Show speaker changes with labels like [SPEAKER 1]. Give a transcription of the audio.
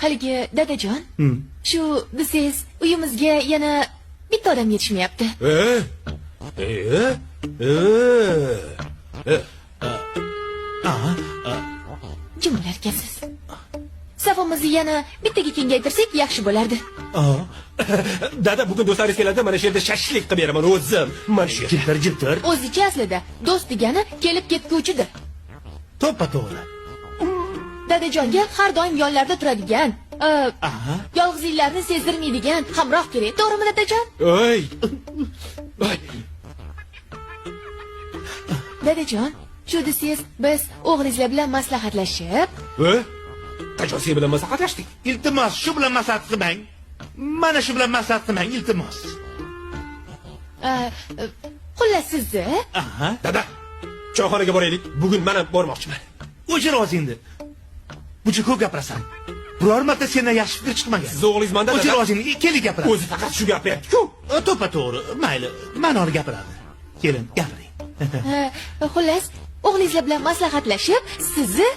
[SPEAKER 1] Haligi dadajon, shu desangiz, uyimizga yana bitta odam yetishmayapti.
[SPEAKER 2] E? E? E? E?
[SPEAKER 1] Jim bo'larkansiz. Safimizni yana bittaga kengaytirsak yaxshi bo'lardi.
[SPEAKER 2] Aa. Dada, bugun do'stlaringiz keladi, mana shu yerda shashlik qilib beraman o'zim. Mana shu yerda.
[SPEAKER 3] Jiltir jiltir.
[SPEAKER 1] O'zicha aslida do'st degani kelib ketguvchidir.
[SPEAKER 3] To'ppa to'g'ri.
[SPEAKER 1] Dadajonga har doim yonlarida turadigan,
[SPEAKER 3] Aha.
[SPEAKER 1] yolg'izliklarni sezdirmaydigan hamroh kerak. To'g'rimi, dadajon?
[SPEAKER 2] Ey! Ay,
[SPEAKER 1] Dadajon, shu desangiz, biz o'g'lingizlar bilan maslahatlashib,
[SPEAKER 2] E? Qachon sen bilan maslahatlashdik?
[SPEAKER 3] Iltimos, shu bilan maslahat qilmang. Mana shu bilan maslahat qilmang, iltimos.
[SPEAKER 1] Xullas sizni
[SPEAKER 3] Aha.
[SPEAKER 2] Dada, choyxonaga boraylik. Bugun men ham bormoqchiman.
[SPEAKER 3] O'chir og'zingni. Buncha ko'p gapirasan. Biror marta sendan yaxshi fikr chiqmagan.
[SPEAKER 2] Siz o'g'lingizman-da,
[SPEAKER 3] O'chir
[SPEAKER 2] dada.
[SPEAKER 3] og'zingni, keling gapiramiz.
[SPEAKER 2] O'zi faqat shu gapiryapti-ku.
[SPEAKER 3] To'ppa to'g'ri. Mayli, ma'noli gapiradi. Kelin, gapiring.
[SPEAKER 1] Xullas o'g'lingizlar bilan maslahatlashib sizni